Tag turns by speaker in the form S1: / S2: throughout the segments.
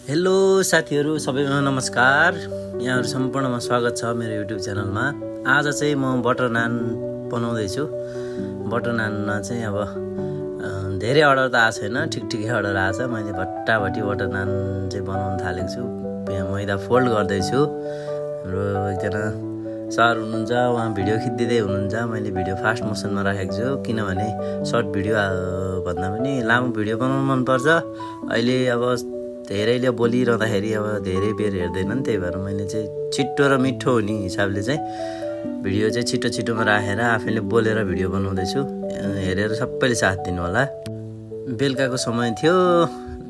S1: Hello साथीहरू सबैमा नमस्कार। यहाँहरू सम्पूर्णमा स्वागत छ मेरो युट्युब च्यानलमा। आज चाहिँ म बटर नान बनाउँदैछु। बटर नानमा चाहिँ अब धेरै अर्डर त आएको छैन, ठिकै अर्डर आएको छ। मैले भट्टाभट्टी बटर नान चाहिँ बनाउन थालेको छु। यहाँ मैदा फोल्ड गर्दैछु। हाम्रो एकजना सर हुनुहुन्छ, उहाँ भिडियो खिचिदिँदै हुनुहुन्छ। मैले भिडियो फास्ट मोसनमा राखेको छु किनभने सर्ट भिडियो भन्दा पनि लामो भिडियो बनाउनु मनपर्छ। अहिले अब धेरैले बोलिरहँदाखेरि अब धेरै बेर हेर्दैनन्, त्यही भएर मैले चाहिँ छिट्टो र मिठो हुने हिसाबले चाहिँ भिडियो चाहिँ छिटोमा राखेर आफैले बोलेर भिडियो बनाउँदैछु। हेरेर सबैले साथ दिनु होला। बेलुकाको समय थियो,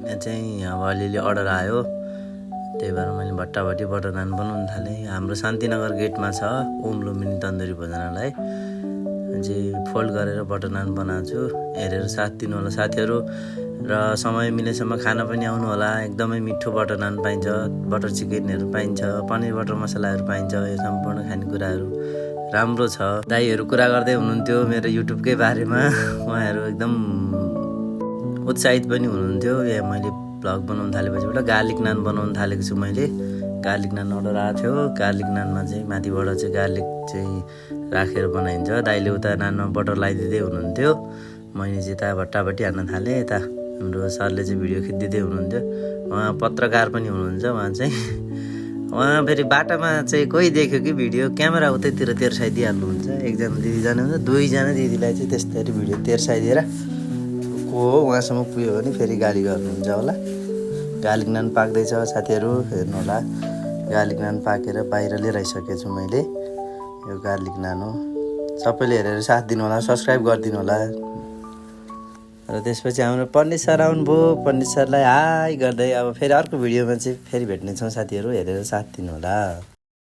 S1: यहाँ चाहिँ अब अलिअलि अर्डर आयो, त्यही भएर मैले भट्टाभट्टी बटर नान बनाउन थालेँ। हाम्रो शान्तिनगर गेटमा छ ओम लुम्बिनी तन्दुरी भोजनालय, चाहिँ फोल्ड गरेर बटर नान बनाएको छु। हेरेर साथ दिनु होला साथीहरू, र समय मिलेसम्म खाना पनि आउनु होला। एकदमै मिठो बटर नान पाइन्छ, बटर चिकनहरू पाइन्छ, पनिर बटर मसलाहरू पाइन्छ। यो सम्पूर्ण खानेकुराहरू राम्रो छ। दाइहरू कुरा गर्दै हुनुहुन्थ्यो मेरो युट्युबकै बारेमा, उहाँहरू एकदम उत्साहित पनि हुनुहुन्थ्यो। यहाँ मैले भ्लग बनाउनु थालेपछिबाट गार्लिक नान बनाउनु थालेको छु। मैले गार्लिक नान अर्डर आएको थियो। गार्लिक नानमा चाहिँ माथिबाट चाहिँ गार्लिक चाहिँ राखेर बनाइन्छ। दाइले उता नानमा बटर लगाइदिँदै हुनुहुन्थ्यो, मैले चाहिँ यता भट्टाभट्टी हान्न थालेँ। यता हाम्रो सरले चाहिँ भिडियो खिचिदिँदै हुनुहुन्थ्यो। उहाँ पत्रकार पनि हुनुहुन्छ। उहाँ फेरि बाटामा चाहिँ कोही देख्यो कि भिडियो क्यामेरा उतैतिर तेर्साइदिइहाल्नुहुन्छ। एकजना दिदी जानुहुन्छ, दुईजना दिदीलाई चाहिँ त्यस्तरी भिडियो तेर्साइदिएर को हो उहाँसम्म पुग्यो भने फेरि गाली गर्नुहुन्छ होला। गार्लिक नान पाक्दैछ साथीहरू, हेर्नु होला। गार्लिक नान पाकेर बाहिर लिइराइसकेको छु मैले। यो गार्लिक नान हो। सबैले हेरेर साथ दिनु होला, सब्सक्राइब गरिदिनु होला। र त्यसपछि हाम्रो पण्डित सर आउनुभयो। पण्डित सरलाई हाई गर्दै अब फेरि अर्को भिडियोमा चाहिँ फेरि भेट्नेछौँ साथीहरू, हेरेर साथ दिनु होला।